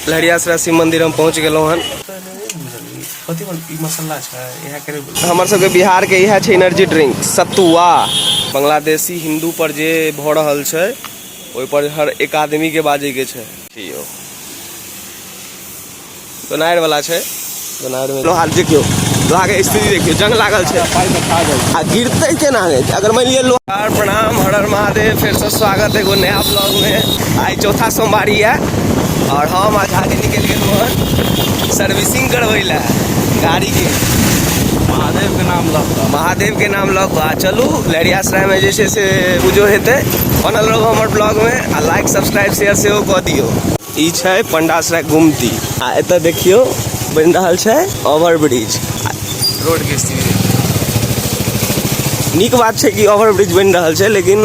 लहरियासराय शिव मंदिर हम पहुँच गेलहुँ हन। कथी ई मसाला छै इएह करे। हमर सबके बिहार के इएह छै एनर्जी ड्रिंक सतुआ। बांग्लादेशी हिन्दू पर जे भऽ रहल छै ओहि पर हर एक आदमी के बाजै के छै। यौ दोनारि वाला छै, दोनारि में लोहा देखियौ, लोहा के स्थिति देखियौ, जंग लागल छै आ गिरतै केना नहि अगर मानि लिअ लोहा। प्रणाम, हर हर महादेव, फेर से स्वागत एगो नया ब्लॉग में। आइ चौथा सोमवारी है और हम आज झाजी निकलि गेलहुँ हन सर्विसिंग करबै लए गाड़ी के। महादेव के नाम लऽ कऽ, महादेव के नाम लऽ कऽ। आ चलू लहरियासराय में जे छै से पूजो हेतै। बनल रहू हमर ब्लॉग में आ लाइक सब्सक्राइब शेयर सेहो कऽ दियौ। ई छै पंडासराय गुमती आ एतऽ देखियौ बनि रहल छै ओवर ब्रिज। रोड के स्थिति नीक बात छै कि ओवर ब्रिज बनि रहल छै, लेकिन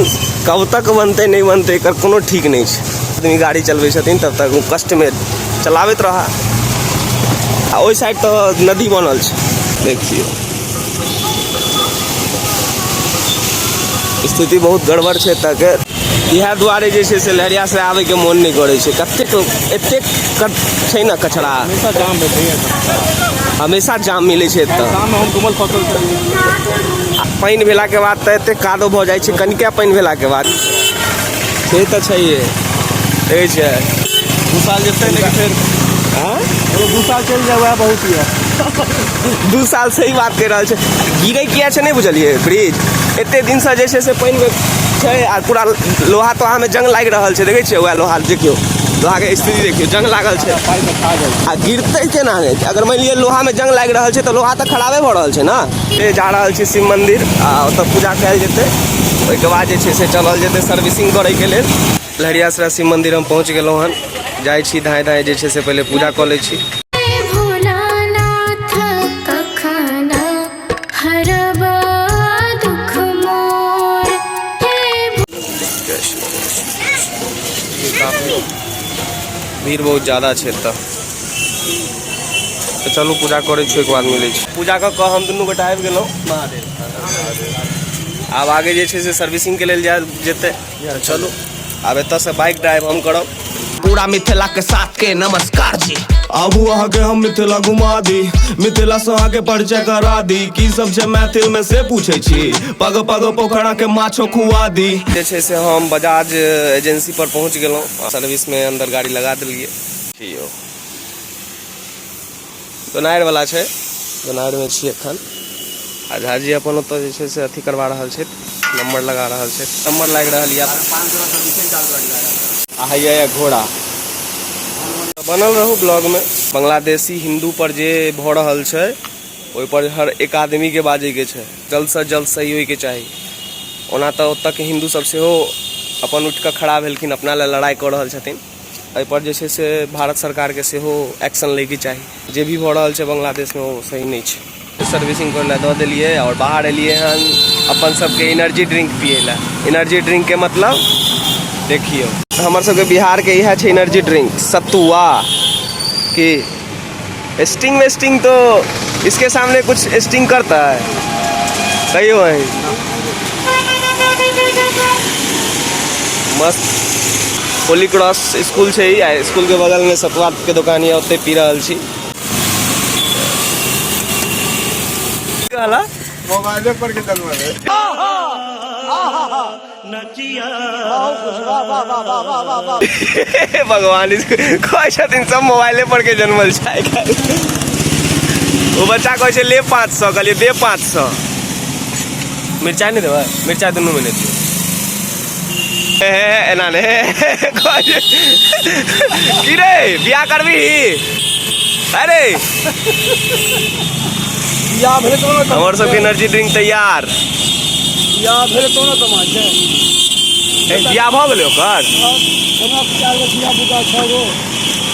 कब तक बनतै नहि बनतै एकर कोनो ठीक नहि छै। आदमी गाड़ी चलबै छथिन तब तक ओ कष्टमे चलाबैत रहा। आ ओहि साइड तऽ नदी बनल छै, देखियौ स्थिति बहुत गड़बड़ छै एतऽके। इएह दुआरे जे छै से लहरियासराय आबैके मोन नहि करै छै। कतेक एतेक छै ने कचरा, हमेशा जाम भेटैए, हमेशा जाम मिलै छै एतऽ। शाममे हम डूबल फसल छलियै। पानि भेलाके बाद तऽ एतेक कादो भऽ जाइ छै, कनिके पानि भेलाके बाद से तऽ छैहे। देखै छियै 2 साल जेतै लेकिन फेर आँय? एगो 2 साल चलि जाए वएह बहुत यऽ। 2 साल सही बात कहि रहल छै। गिरै किया छै नहि बुझलियै। ब्रिज एते दिनसँ जे छै से पानिमे छै आ पूरा लोहा तोहामे जंग लागि रहल छै। देखै छियै वएह लोहा देखियौ, लोहाके स्थिति देखियौ, जंग लागल छै आ गिरतै केना नहि अगर मानि लिअ लोहामे जंग लागि रहल छै तऽ लोहा तऽ खराबे भऽ रहल छै ने। से जा रहल छी शिव मंदिर आ ओतऽ पूजा कयल जेतै, ओहिके बाद जे छै से चलल जेतै सर्विसिंग करैके लेल। लहरियासराय शिव मंदिर हम पहुँच गेलहुँ हन। जाइ छी धाँइ धाँइ जे छै से पहिले पूजा कऽ लै छी। भोलानाथ कखन हरब दुख मोर हे। भीड़ बहुत ज्यादा छै एतऽ, तऽ चलू पूजा करै छी, ओहिके बाद मिलै छी। पूजा कऽ कऽ हम दुनू गोटा आबि गेलहुँ महादेव। आब आगे जे छै से सर्विसिंगके लेल जायल जेतै। चलू आब एतऽसँ बाइक ड्राइव हम करब। पूरा मिथिला के साथ के नमस्कार जी। आबू अहाँके हम मिथिला घुमा दी, मिथिला से अहाँके परिचय करा दी। की सब छै मैथिल में से पूछे छी, पग पग पोखरा के माछो खुआ दी। जे छै से हम बजाज एजेंसी पर पहुँच गेलहुँ, सर्विस में अंदर गाड़ी लगा देलियै। यौ दोनारि वाला छै, दोनारि में छी एखन। आ झाजी अपन ओतऽ जे छै से अथी करवा रहल छथि, नंबर लगा रहल छथि, नंबर लागि रहल यऽ। आ हैया यऽ घोड़ा। बनल रहू ब्लॉग में। बांग्लादेशी हिन्दू पर जे भऽ रहल छै ओहि पर हर एक आदमी के बाजै के छै, जल्द से जल्द सही होइके चाही। ओना तऽ ओतऽ के हिन्दू सब सेहो अपन उठि कऽ खड़ा भेलखिन, अपना लए लड़ाइ कऽ रहल छथिन। एहिपर जे छै से भारत सरकारके सेहो एक्शन लैके चाही। जे भी भऽ रहल छै बांग्लादेशमे ओ सही नहि छै। सर्विसिंग करै लए दऽ देलियै आओर बाहर एलियै हन अपन सबके एनर्जी ड्रिंक पियै लए। एनर्जी ड्रिंक के मतलब देखियौ हमर सबके बिहार के इएह छै एनर्जी ड्रिंक सतुआ। कि स्टिंग वेस्टिंग तो इसके सामने कुछ स्टिंग करता है कहियो है। मस्त होली क्रॉस स्कूल छै ई, आ स्कूल के बगल में सतुआ के दुकान यऽ, ओतै पी रहल छी। कहला मोबाइले पर के जन्म है। भगवान कहै छथिन सब मोबाइले पर के जन्मल छै। ओ बच्चा कहै छै ले 500, कहलियै दे 500। मिरचाइ नहि देबै? मिरचाइ दुनू में नहि दियौ। हे, हे, हे, एना नहि, हे, हे, हे, कहै छै, की रे बियाह करबही? अरे बियाह भेलै तो ने, हमर सबके एनर्जी ड्रिंक तैयार। बियाह भेलै तो ने कमाइ छै। ए, बियाह भऽ गेलै ओकर? केना 4 गो धिया पुता, 6 गो।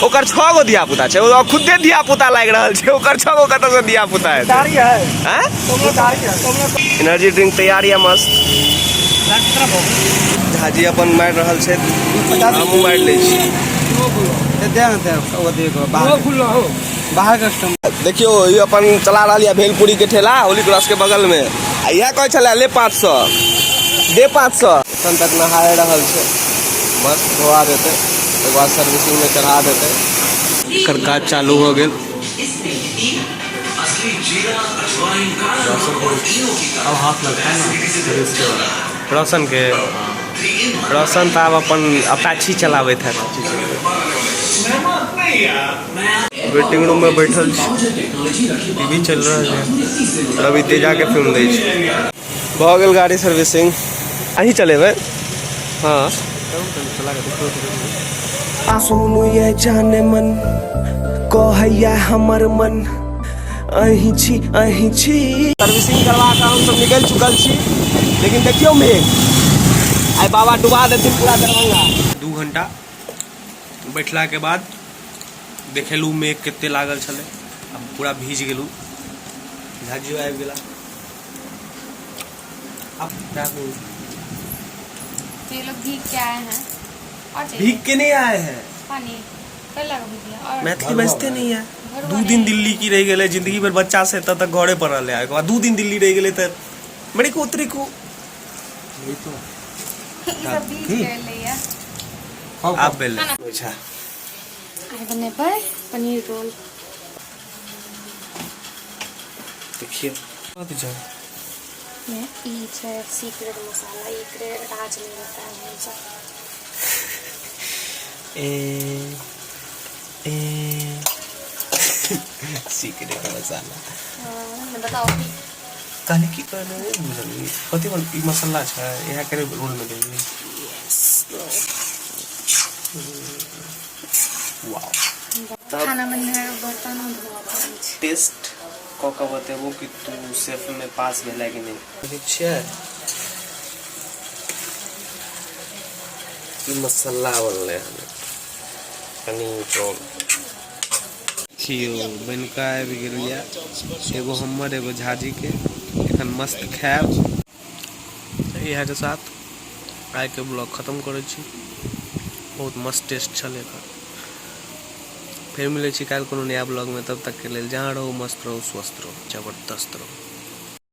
ओकर 6 गो धिया पुता छै, ओ खुदे धिया पुता लागि रहल छै। ओकर 6 गो कतऽ से धिया पुता हेतै? दाढ़ी है। हैं? दाढ़ी है। एनर्जी ड्रिंक तैयार यऽ मस्त। झाजी अपन मारि रहल छै, हमहूँ मारि लै छी। देखियौ ई अपन चला रहल यऽ भेलपुरी के ठेला होली क्रॉस के बगल में। आ इएह कहै छलै ले 500 दे 500। एखन तक नहाए रहल छै, मस्त धोआ देतै, ओहिके बाद सर्विसिंग में चढ़ा देतै। एकर काज चालू हो गेल। अब हाथ लगता है ना इसके वाला। रोशन के रोशन तऽ आब अपन अपाची चलाबैत हैत। वेटिंग रूम में बैठल छी, टीवी चलि रहल छै, रवि तेजा के फिल्म दै छै। भऽ गेल गाड़ी सर्विसिंग। अहीं चलेबै? हँ, सुनू ये जाने मन, कहैया हमर मन, अहीं छी अहीं छी। सर्विसिंग करवा कऽ हमसब निकलि चुकल छी, लेकिन देखियौ मेघ, आइ बाबा डुबा देथिन पूरा दरभंगा। 2 घंटा बैठलाके बाद देखेलहुँ मेघ कते लागल छलै, आब पूरा भीज गेलहुँ। झाजियो आबि गेला। अब तो ये लोग भीग के आए हैं और चाहिए? भीग के नहीं आए हैं। पानी कल लगा भीग गया और मैथिली बजते नहीं है। घरवा 2 नहीं। दिन दिल्ली की रहि गेलै, जिंदगी भर बच्चा से एतऽ तक घरे पर रहलै, ओकर बाद 2 दिन दिल्ली रहि गेलै तऽ मेरे को उतरे को ई सब भीग गेलै है। आब भेलै। अच्छा, आइ बनेबै पनीर रोल। देखिए कथी छै? में ई छै सीक्रेट मसाला, एकरे राज नहीं बतायल हमसब। ए ए सीक्रेट मसाला। हाँ, बताओ की। कहली की कहले नहि बुझलियै। कथी बन ई मसाला छै, इएह करे रोल में देबै। वाओ। खाना बनेबै, बर्तन धोअ पड़ै छै। टेस्ट कऽ कऽ बतेबो कि तू सेफ में पास भेलै कि नहि। ठीक छै, ई मसाला बनलै हन पनीर रोल। देखियौ, बनि कऽ आबि गेल यऽ, एगो हमर, एगो झाजीके। एखन मस्त खायब। इएहके साथ आइके ब्लॉग खत्म करै छी। बहुत मस्त टेस्ट छल एकर। फेर मिलै छी काल्हि कोनो नया ब्लॉगमे, तब तकके लेल जहाँ रहू मस्त रहू, स्वस्थ रहू, जबरदस्त रहू।